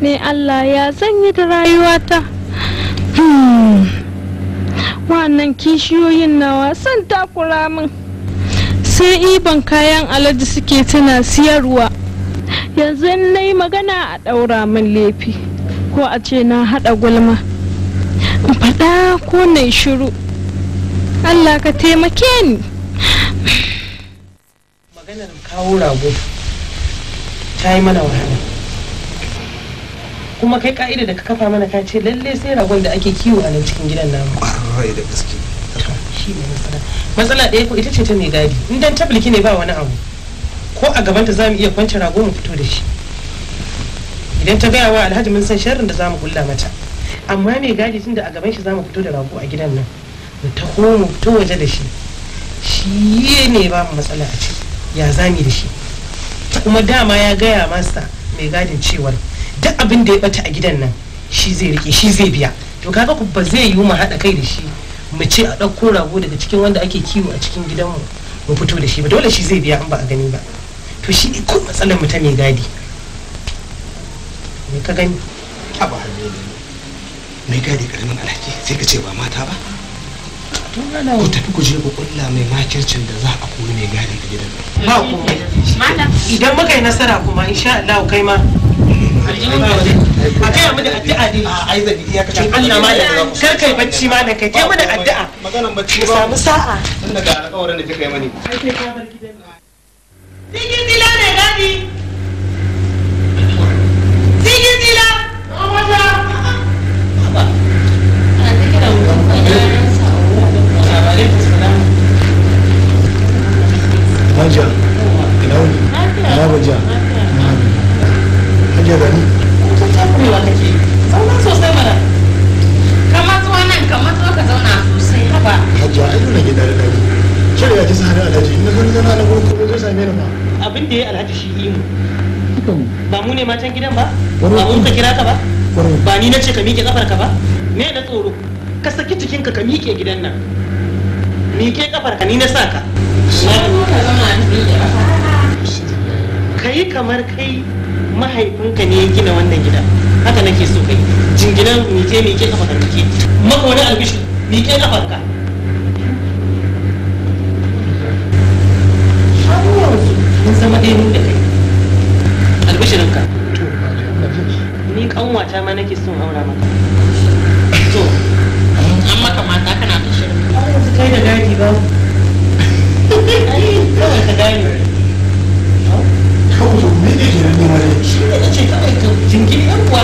Ne Allah ya zanyi da rayuwata. Wannan kishiyoyin nawa sun takura min. Sai iban kayan Alhaji suke tana siyarwa. Yanzu in na yi magana a ɗaura min laifi ko a ce na haɗa gulma. In faɗa ko na yi shiru. Allah ka taimake ni. Maganar kawo rago ta yi mana wahala. Kuma kai ka'ida da ka kafa mana ka ce lalle sai ragon da ake kiwo a nan cikin gidan namu. Kwarai da gaske. To shi ne matsala. Matsala ɗaya ko ita ce ta mai gadi. In dan tabliki ne ba wani abu. Ko a gabanta za mu iya kwance rago mu fito da shi. Idan ta gaya wa Alhaji mun san sharrin da za mu kulla mata. Amma mai gadi tunda a gaban shi za mu fito da rago a gidan nan. Mu taho mu fito waje da shi. Shi ne ba mu matsala a ciki. Ya zami da shi. Kuma dama ya gaya masa mai gadin cewar duk abin da ya bata a gidan nan shi zai rike, shi zai biya. To kaga ku ba zai yiwu mu haɗa kai da shi mu ce a ɗauko rago daga cikin wanda ake kiwo a cikin gidanmu mu fito da shi ba, dole shi zai biya in ba a gani ba. To shi ne ko matsalar mu ta mai gadi. Me ka gani? Haba Hamidu, mai gadi karamin alhaki sai ka ce ba mata ba. Ku tafi ku je ku kulla mai makircin da za a kori mai gadin a gidan nan. Ba komai. Idan muka yi nasara kuma insha Allah kai ma a taya mu da addu'a dai. Ai zan iyakacin Allah malam kar kai bacci malam, kai taya mu da addu'a. Maganan bacci Mu ba. samu sa'a. Tun daga alƙawarin da kika yi mani. Ai sai ka bar gidan nan. Sigin zila mai gadi. Sigin zila. Baba. Ana ta kira mu. Hajiya, ina wuni? Ina gajiya? Hajiya gani? Takurewa kake. Zauna sosai mana. Ka matso nan, ka matso ka zauna sosai haba. Hajiya, ai dole gida da dadi. Shirya ki sani Alhaji, in na zo ni zauna na gurin komai zai same ni ba. Abin da ya Alhaji shi yi mu. Ba mu ne matan gidan ba? Wani Ba mu muka kira ka ba? Wani Ba ni na ce ka miƙe kafar ka ba? Me na tsoro? Ka saki jikinka ka miƙe gidan nan. Miƙe kafar ka ni na sa ka. Matso ka zauna ka miƙe ƙafa. Ka yi kamar kai mahaifinka ne ya gina wannan gida. Haka nake so kai. Jinginan miƙe miƙe kafa ka miƙe. Maka wani albishi miƙe kafar ka. Har yanzu mun zama ɗaya ni da kai. Albishirinka. To, Hajiya, ina jin ki. Ni kanwata ma nake son aura maka. To, An maka mata kana ta shirin. har yanzu kai da gadi ba. Ai, kawai ka gane. Kawai to me ne kenan ne ma dai? Shi ne nace kawai ka jingiri yan uwa.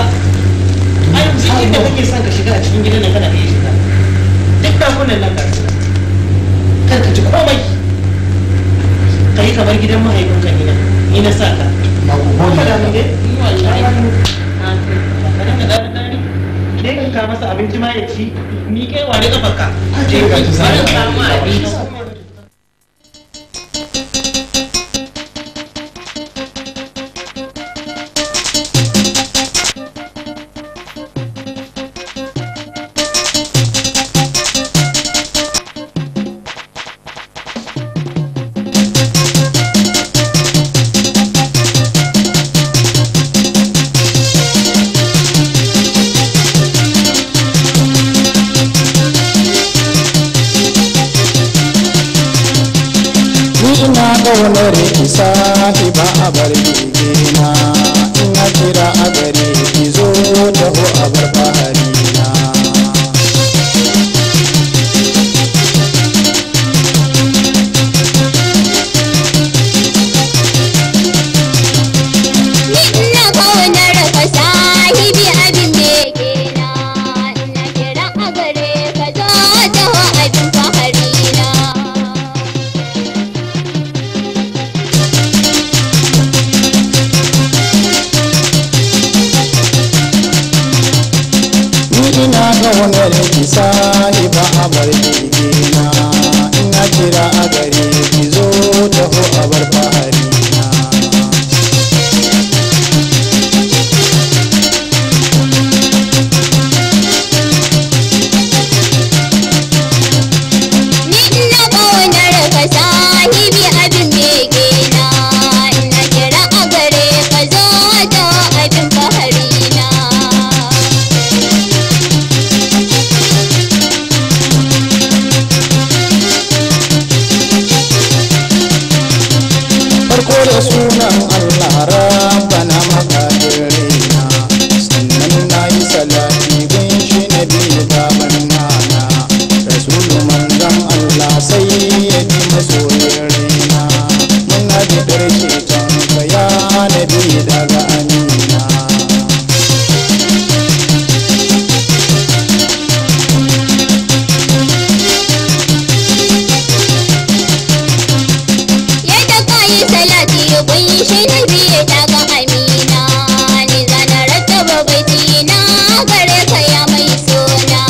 Ai, duk inda kake son ka shiga a cikin gidan nan kana iya shiga. Duk dakunan nan ga su nan. Kar ka ji komai. Ka yi kamar gidan mahaifinka ni na. Ni na sa ka. Na ku gode. Ka damu dai? Ni wallahi. Na kai. Ka dinga ɗari ɗari. Ke ka kawo masa abinci ma ya ci. Miƙe wa ne ƙafarka. Hajiya ga ki Bari sani. in samu abinci. Ni ina ƙaunar ki sahiba a bar begena, ina kira a gare ki zo taho a bar faharina. Ni ina kaunar ka sahibi abin begena, ina kira a gare ka zo taho abin faharina. Ni ina ƙaunar ki sahiba a bar begena, ina kira a gare ki zo taho a bar faharina. Ni ina kaunar ka sahibi abin begena, ina kira a gare ka zo taho abin faharina. sunan Allah rabbana makadirina, sannan na yi salati gun shi na biyu baban nana, rasulu manzon Allah sai ya bi masoyin raina, muna da ceton ka ya nabi daga amina. Yadda ka yi salati kunshi na biye daga amina, ni zana rattaba baiti na gare ka ya mai suna,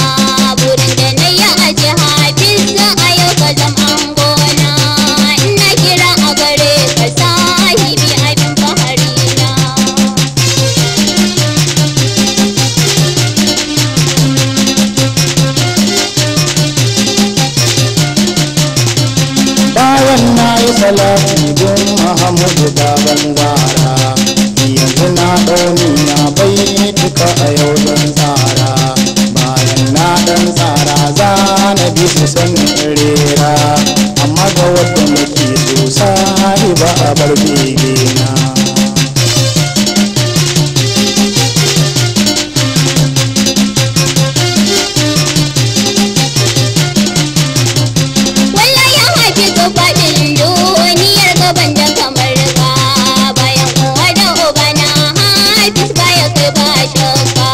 burin da na yi aji hafiz a yau ka zama angona, ina kira a gare ka sahibi abin fahari na. Bayan na yi salati gun Muhammadu baban zara, yanzu na ɗauni na bai duka a yau zan tsara, bayan na ɗan tsara za na bi su sannin rera, amma ga wadda nake so sahiba a bar begena. Wallahi ya haifi su faɗin duniyar gaban da kamar ka, bayan uwa da uba na hafiz baya kai ba shakka,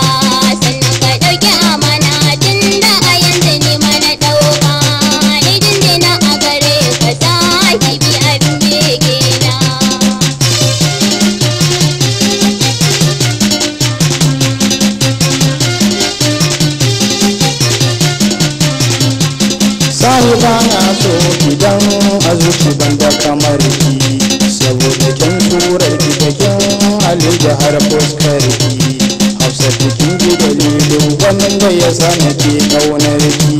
sannan ka ɗauki amana tun da a yanzu ni ma na ɗauka, ni jinjina a gare ka sahibi abin begena. Sahiba na so idan a zuci banda kamar ki, saboda kyan surar ki da kyan halitta har fuskar ki, Hafsat kin ji dalilin wannan da ya sa nake kaunar ki,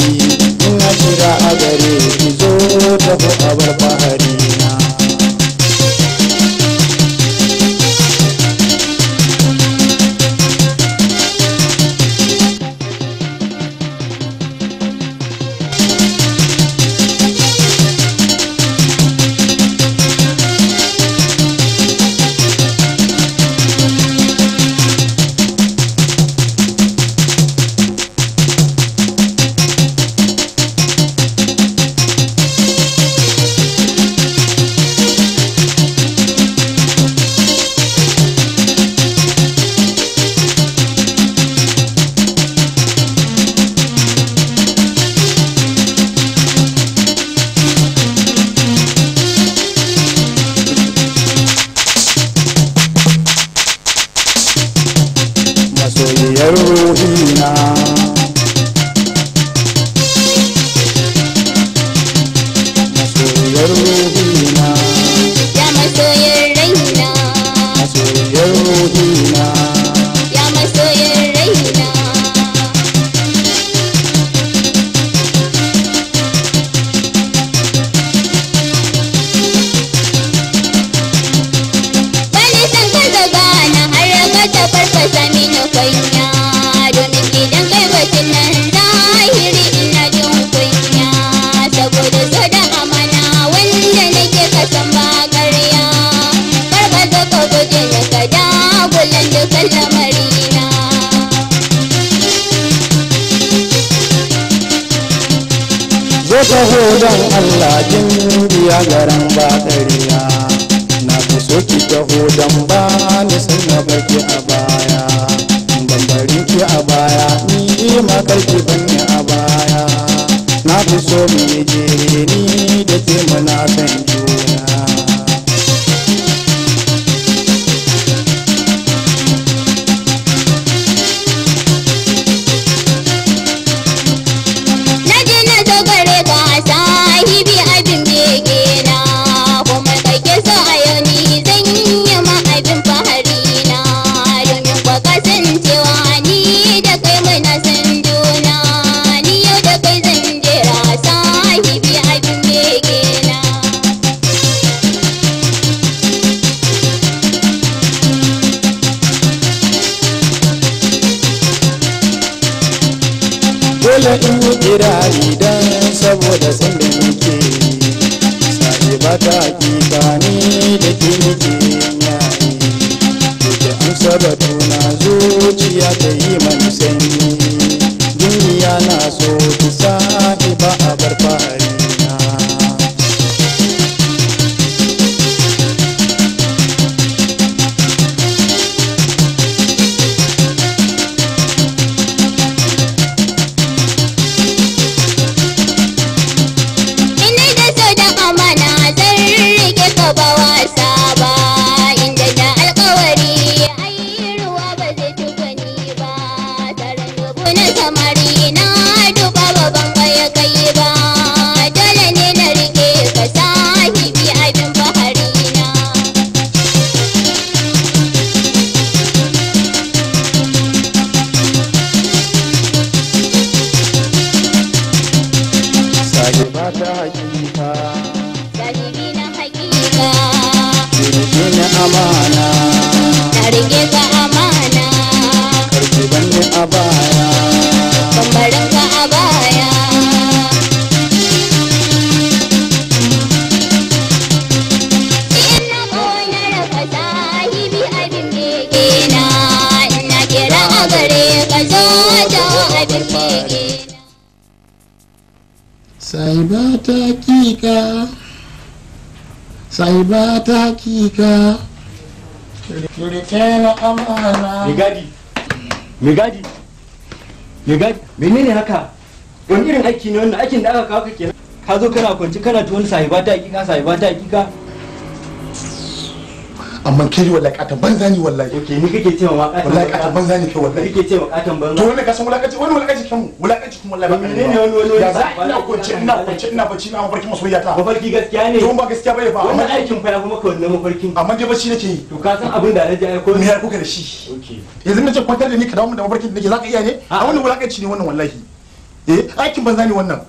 ina kira a gare ki zo tafi abar fahari na. Masoyiyar ruhina, masoyiyar ruhina, Ya masoyin raina, masoyiyar ruhina. ya masoyin raina. Bani san ka zaga na har ka ta farfasa mini kunya, domin idan kai batun nan zahiri ina jin kunya, saboda so da amana wanda nake kasan ba ƙarya, kar ka zo ka guje ni ka dagulan dukan lamarina. Zo taho don Allah kin biya garan ba ƙarya, na fi so ki taho don ba ni san na barki a baya, ban bari ki a baya ni ma karki banni a baya, na fi so mu yi jere ni da ke muna san juna. Na ji na zo gare ka sahibi abin bege na, kuma kake so a yau ni zan yi ma abin fahari na, domin kwa kasancewa ni da kai muna san juna, ni yau da kai zan jera sahibi abin bege na. Dole in yi kirari don saboda sanda nake, sahiba ta hakika ni da ke nake. Amana. Na rike ka amana. Karki banni a baya. Ban barin ka a baya. Ina ƙaunar ka sahibi abin bege na. Ina kira a gare ka zo ta abin bege na. Sai ba ta kika, sai ba ta kika, rike na amana. Megadi, Megadi, Megadi, menene haka? Wani irin aiki ne wannan? Aikin da aka kawo ka kenan? Ka zo kana kwanci kana tuwon sahiba ta hakika, sahiba ta hakika. Amma kai wallahi katan banza ne wallahi. Okay, ni kake cewa ma katan wallahi katan banza ne kai wallahi. Kake cewa katan banza. To wannan ka san wulakanci, wani wulakanci kanmu, wulakanci kuma wallahi ba. Menene wani ya za ina kwance ina kwance ina bacci ina mafarkin masoyiya ta. Mafarki gaskiya ne. To ba gaskiya bane ba. Wannan aikin fa ya kuma ka wannan mafarkin. Amma dai bacci nake yi. To ka san abin da Alhaji aiko me ya kuka da shi? Okay. Yanzu nace kwantar da ni ka dawo min da mafarkin da nake, zaka iya ne? A wannan wulakanci ne wannan wallahi. Eh, aikin banza ne wannan.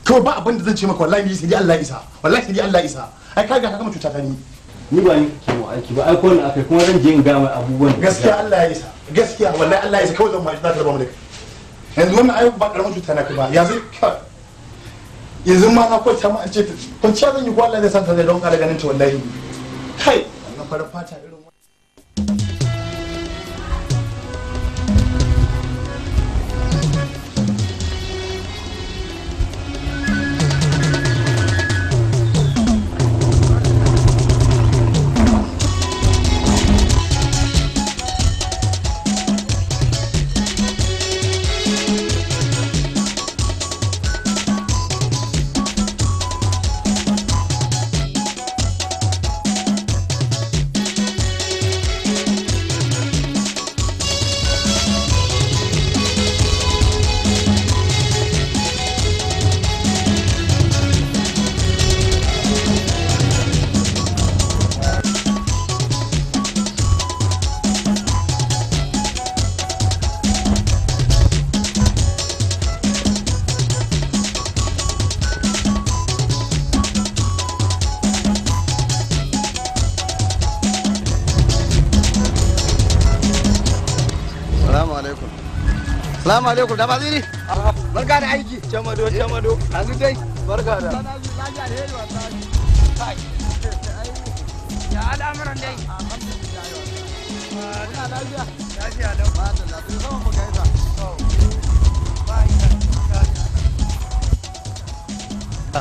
Kawai ba abin da zan ce maka wallahi ni sai dai Allah isa. Wallahi sai dai Allah isa. Ai ka ga ka gama cuta ta ni. Ni ba ni kake mu aiki ba, ai ko wannan akai kuma zan je in ga mai abubuwan. Gaskiya Allah ya isa. Gaskiya wallahi Allah ya isa, kawai zan ma za ta raba mu da kai. Yanzu wannan ai ba karamin cuta na kai ba. Yanzu yanzu ma na kwanta ma an ce kwanciya zan yi ko Allah zai san ta zai don ƙara ganin ta wallahi. Kai wannan farar fata irin Salamu alaikum, da baziri. Barka da aiki. Chamado, chamado. Hannu dai. Barka da. Lafiya alheri wallahi. Kai. Ya al'amuran dai. Alhamdulillah. Muna lafiya. Lafiya lau. Madalla, to zama mu gaisa.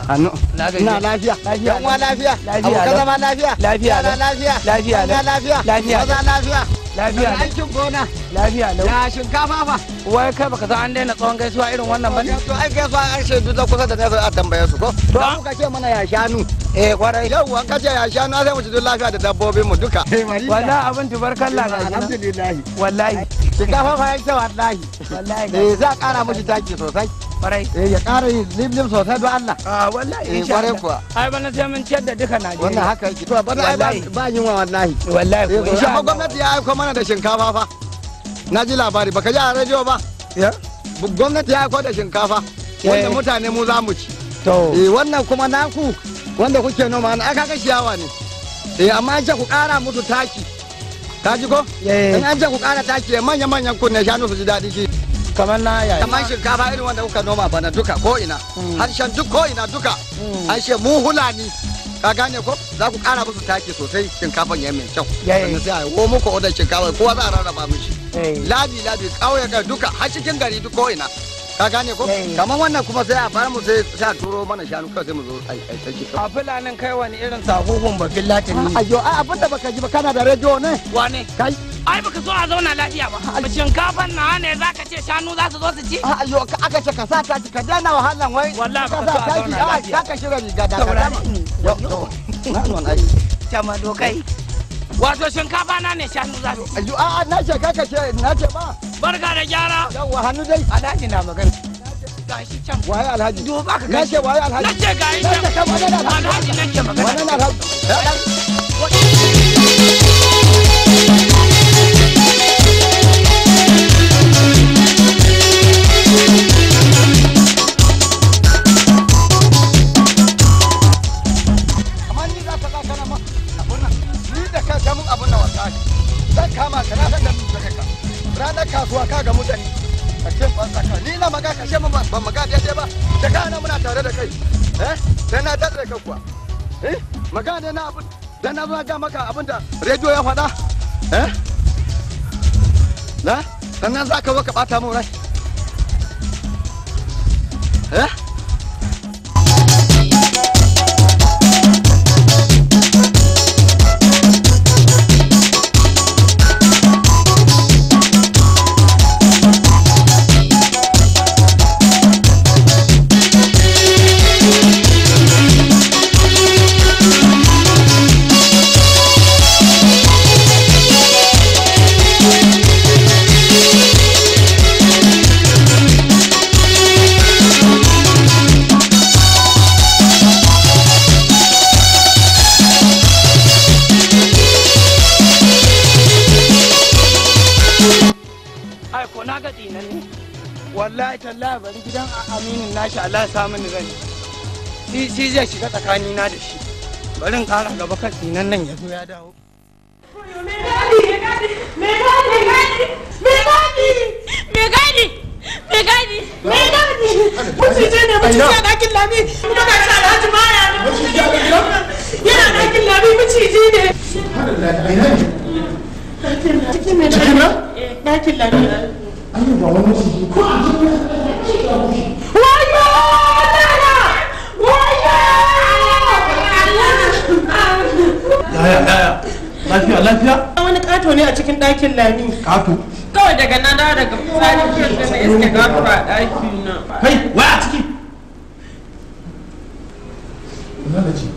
Hannu. Ina lafiya. Yan uwa lafiya. Abokan zama lafiya. Lafiya. Yara lafiya. Lafiya. Yara lafiya. Lafiya. Maza lafiya. Lafiya. Aikin gona. Lafiya lau. Ya shinkafa fa. Wai kai baka san an daina tsawon gaisuwa irin wannan bane? To ai gaisuwa an ce duk kusa da nesa a tambaye su ko? To kuka ce mana ya shanu. Eh kwarai. Yau an kace ya shanu sai mu ci duk lafiya da dabbobin mu duka. Wallahi abin tubarkalla ga shi. Alhamdulillah. Wallahi. Shinkafa fa ya ce wallahi. Wallahi. Eh za a kara miki taki sosai. Kwarai. Eh ya kara yin limlim sosai don Allah. Ah wallahi Eh insha kwarai Allah. kuwa. Ai bana sai mun ciyar da duka Najeriya. Wannan haka yake. To bana ai ba yunwa wallahi. Wallahi ko insha Amma Allah. gwamnati ya aiko mana da shinkafa fa. Na ji labari baka ji a rediyo ba. Gwamnati ya aiko da shinkafa. Wanda mutane mu za mu ci. To. Eh wannan kuma naku wanda kuke noma na aka ga ciyawa ne. Eh amma an ce ku kara musu taki. Ka ji ko? In an ce ku kara taki manya manyan kunne shanu su ji daɗi shi. Kamar na yaya. Kamar shinkafa irin wanda kuka noma bana duka ko ina. Harshen duk ko ina duka. An ce mu hulani. Ka gane ko? Za ku kara musu taki sosai shinkafan ya mai kyau. Sannan sai a wo muku odar shinkafa kowa za a rarraba mishi. Labi labi ƙauye ka duka har cikin gari duk ko ina. Ka gane ko? Kamar wannan kuma sai a bar mu sai a turo mana shanu kawai sai mu zo ai ai sai A fulanin kai wani irin sahuhun bakin latini. Ayo ai abin da baka ji ba kana da rediyo ne? Wane? Kai. Ai baka so a zauna lafiya ba. Shinkafan na ne zaka ce shanu za su zo su ci? Ayo aka ce ka sa taki ka daina wahalan wai. Wallahi ka baka sa so a taki zauna a lafiya. ka shirya riga da ka Saurari. Yo to. Na non ai. Jama dokai. Wato shinkafa na ne shanu za su ci. Ayo a na ce ka ce na ce ba. Barka da gyara. Yawwa hannu dai. Alhaji na magana. Gashi can. Waye Alhaji? Duba ka Na ce waye Alhaji? Na ce gashi Na can. ce kan wane Alhaji? Alhaji nake magana. Wane Alhaji? Kamar ni za ka za kana ma abun nan. Ni da sai mun abun nan wallahi. Zan kama ka na san da ka. Ranar kasuwa ka ga mutane. Ka ce ban saka ni na maga kashe mun ban maga daidai ba. Da kana muna tare da kai. Eh? Sai na tare da kai kuwa. Eh? Magana na abun dan na zo ga maka abin da rediyo ya faɗa. Eh? Na? Sannan za ka zo ka ɓata mun rai. Eh? Wallahi tallahi bari gidan aminin nashi Allah ya sa mini zani. Shi zai shiga tsakani na da shi. Bari in ƙara gaba kan tsinan nan ya zo ya dawo. Me gadi! Maciji ne, maciji a ɗakin Lami. Kuma ga shi Alhaji baya ne. Yana ɗakin Lami maciji ne. Cikin na? Ɗakin Lami. Ai ba wani maciji ko a Wayo! Wayo! Yaya yaya lafiya lafiya? Wani ƙato ne a cikin ɗakin Lami. Ƙato? Kawai daga na dawo daga fitsari kawai sai na iske ƙato a ɗaki na. Kai wai a ciki? Ina da ji.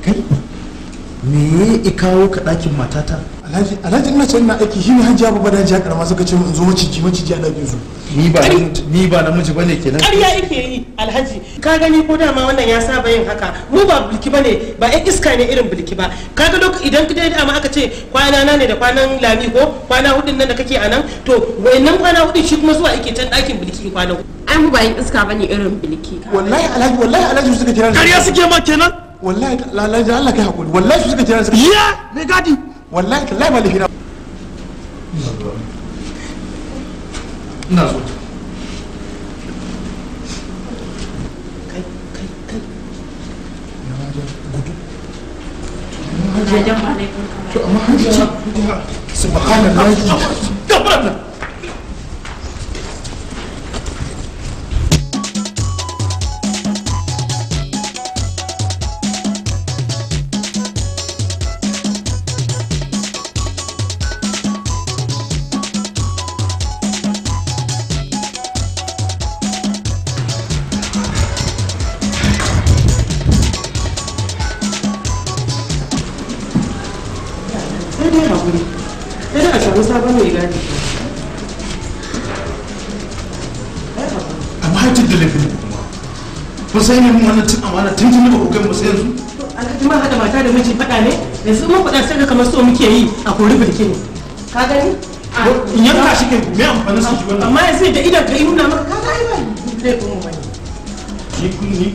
Kai me ya kawo ka ɗakin matata? Alhaji Alhaji ina can ina aiki shine Hajiya Baba da Hajiya Karama suka ce in zo maciji maciji a ɗakin su. Ni ba namiji bane kenan. Ƙarya yake yi Alhaji. Ka gani ko dama wannan ya saba yin haka. Mu ba bilki bane, ba ƴan iska ne irin bilki ba. Ka ga duk idan dai dama aka ce kwana na ne da kwanan Lami ko kwana hudun nan da kake a nan to wayannan kwana hudun shi kuma zuwa yake can ɗakin bilki kwana. Ai mu ba ƴan iska bane irin bilki. Wallahi Alhaji wallahi Alhaji suka kira ni. Ƙarya suke ma kenan. Wallahi Alhaji Allah kai hakuri. Wallahi su suka kira ni suka. Ya me gadi. Wallahi tallahi ba laifi na. Ina zo. Kai kai kai. To amma Hajiya subhanallahi. Gabara. Sai dai hakuri. Sai dai a samu sabon mai gadi. Amma har da laifin ne kuma. Kun sai ne mun wannan cin amana tun tun ba ku kai mu sai yanzu. Alhaji ma haɗa mata da miji faɗa ne? Yanzu mun faɗa sai ga kamar so muke yi a kori bilki ne. Ka gani? In yanka shi kai me amfanin su shi wannan? Amma yanzu da idan ka yi nuna maka ka ga ai ba laifin mu bane. Ni kun ni